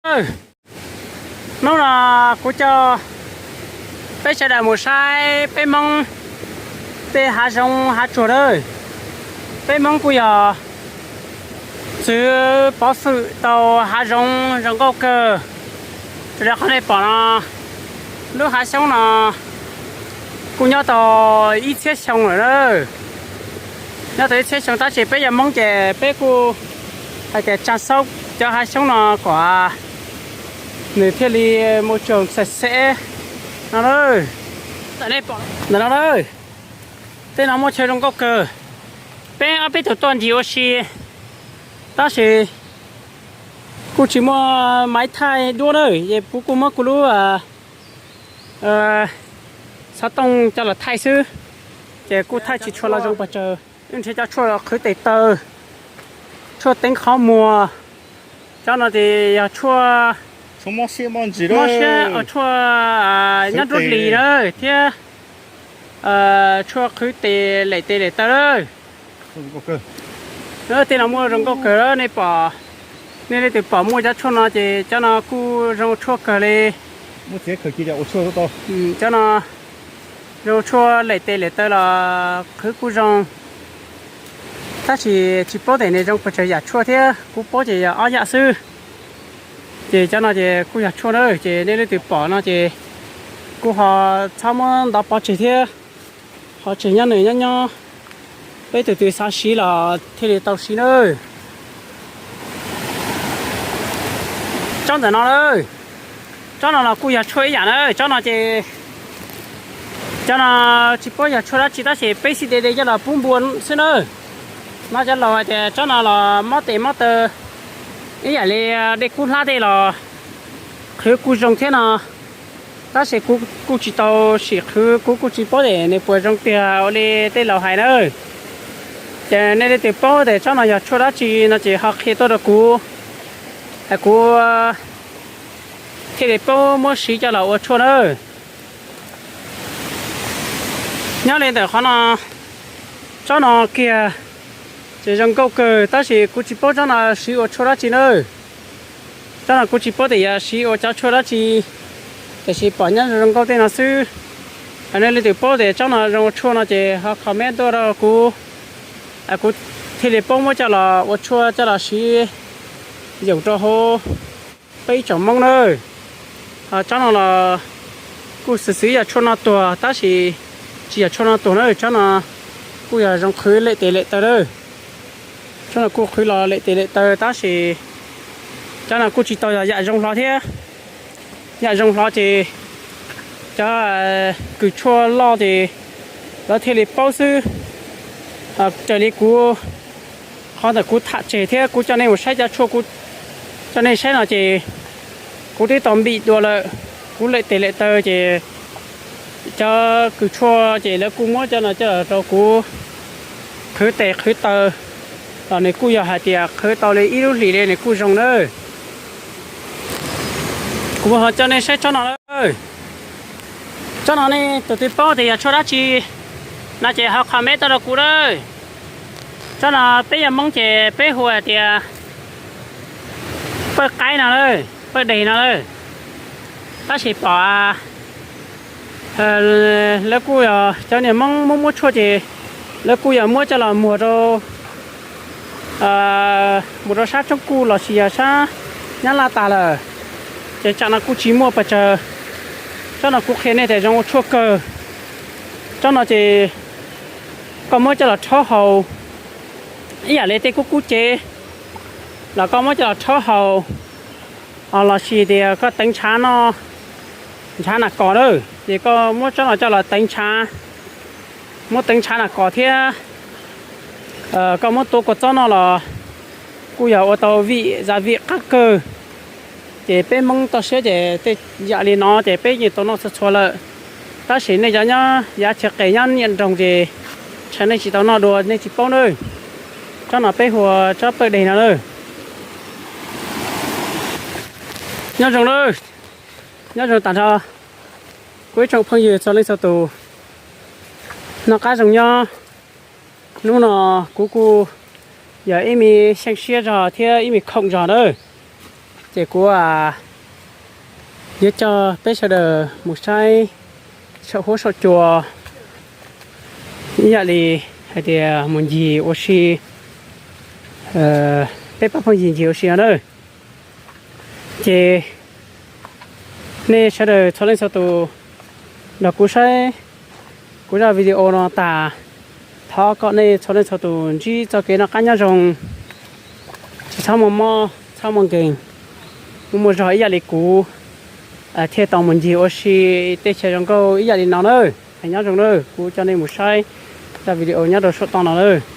Hnub no kuv coj peb sawv daws mus saib peb Hmoob tej hav zoov hav tsuag lawm. Peb Hmoob kuj yog txwv pov fwm tau hav zoov zoo nkauj kawg. Raws li qhov nej pom no, lub hav xyoob no kuj nyob tau ib txhiab xyoo lawm na. Nyob tau ib txhiab xyoo tab sis peb yog Hmoob ces peb kuj hais tias tsa xaub cov hav xyoob no kom nws thiaj li môi trường sạch sẽ no. Ntawm no, tej no muaj chaw zoo nkauj kawg. Peb ob peb tug tuaj ncig ua si tab sis kuj tsis muaj maiv thaij duab na, es kuv kuj muab kuv lub xov tooj coj los thaij xwb, ces kuj thaij tsis tshua los zoo pes tsawg. Ntshe cov tshuaj qhwv tes taw, tshuaj teeb qhov muag, cov no ces yog tshuaj mob siab, tshuaj nyob nruab hlis na, thiab tshuaj qhwv tes lem tes lem taw lawm. Tej no muaj zoo nkauj kawg, nej pom, nej leej twg pom muaj cov tshuaj no ces cov no kuj zoo tshuaj kawg li. Cov no zoo tshuaj lem tes lem taw los qhwv kuj zoo, tab sis tsis paub tias nws zoo pes tsawg yam tshuaj thiab, kuv paub ces yog ob yam xwb. Ces cov no ces kuj yog tshuaj na, ces nej leej twg pom no ces kuj ho txhob muab ntov pov tseg thiab, ho tseg nyob nws nyob nyob, peb tus twg xav siv los thiaj li tau siv na. Tsob ntawm no, tsob no los kuj yog tshuaj ib yam na, tsob no ces, cov no tsis paub yog tshuaj dab tsi tab sis peb xij de de coj los pub npua xwb na. No cov laus hais tias tsob no los mob tes mob taw ib yam li dej kub hlab tej los qhwv kuj zoo thiab no, tab sis kuv kuj tsis tau sim qhwv, kuv kuj tsis paub tias nws puas zoo tiag ua li tej laus hais na. Ces nej leej twg paub tias tsob no yog tshuaj dab tsi no ces ho qhia tuaj rau kuv, es kuv thiaj li paub muab siv coj los ua tshuaj na. Nyob li ntawm qhov no, tsob no kiag ces zoo nkauj kawg tab sis kuv tsis paub tsob no siv ua tshuaj dab tsi na. Tsob no kuv tsis paub tias yog siv ua cov tshuaj dab tsi, tiam sis pom nyob zoo nkauj tej no xwb. Nej leej twg paub tias tsob no zoo ua tshuaj no ces ho comment tuaj rau kuv, kuv thiaj li paub muab coj los ua tshuaj coj los siv yoom rau hauv peb ib tsoom Hmoob na. Tsob no los kuj xwv xwv yog tshuaj noj tuag tab sis tsis yog tshuaj noj tuag na, tsob no kuj yog zoo qhwv lem tes lem taw na. Tsob no kuj qhwv los lem tes lem taw tab sis cov no kuj tsis tau yog yam zoo hlo thiab. Yam zoo hlo ces cov kws tshuaj loj ces lawv thiaj li paub xwb. Raws li kuv, qhov ntawm kuv tham tseg thiab kuv coj nej mus saib cov tshuaj, coj nej saib no ces kuv twb tau npim dua lawm. Kuv lem tes lem taw ces cov kws tshuaj ces lawv kuj muab cov no coj los rau kuv qhwv tes qhwv taw los nws kuj yog hais tias qhwv tau li ib lub hlis li nws kuj zoo na. Kuv ho coj nej saib tsob no lawm. Tsob no nej tus twg paub tias yog tshuaj dab tsi no ces ho comment tuaj rau kuv lawm. Tsob no peb yog Hmoob ces peb hu hais tias pawj qaib no lawm, pawj deg no lawm. Tab sis pom lawv kuj yog cov niag Hmoob muab muab tshuaj ces lawv kuj yog muab coj los muag rau, mus rau sab Tsoob Kuj los sis yog sab Nyab Laj tas lawm, ces tsam no kuj tsis muaj pes tsawg. Tsob no kuv qhia nej tias zoo ua tshuaj kawg. Tsob no ces koj muab coj los rhaub haus ib yam li tej kub kub cev los koj muab coj los rhaub haus, los sis tias koj teev ntshav no, ntshav nas kos na, ces koj muab tsob no coj los teev ntshav, muab teev ntshav nas kos thiab koj muab tuav kua txob noj los kuj yog ua tau vim zam vim qab kawg. Ces peb Hmoob toj siab ces tej yam li no ces peb yeej tau noj txhua txhua lawm. Tab sis nej cov nyob yav txhia qes nyob niaj nroog ces ntshai nej tsis tau noj dua nej tsis paub na. Tsob no peb hu ua tsob pawj deg no na. Nyob zoo, nyob zoo tag nrho kuv ib tsoom phooj ywg txhua leej txhua tus, noj qab zoo nyob. Hnub no kuv kuj yog ib me xyeej siab zog thiab ib me khoom zog na. Ces kuv yuav coj peb sawv daws mus saib saum huab saum cua ib yam li hais tias mus ncig ua si, peb pab phooj ywg ncig ua si no na. Ces nej sawv daws txhua leej txhua tus nrog kuv saib kuv zaj video no tas, thov kom nej txhua leej txhua tus ntsib txoj kev noj qab nyob zoo, tsis txhob muaj mob txhob muaj nkeeg, muaj muaj zog ib yam li kuv, thiaj tau mus ncig ua si tej chaw zoo nkauj ib yam li no na. Nyob zoo na, kuv coj nej mus saib zaj video nyob rau saum toj no na.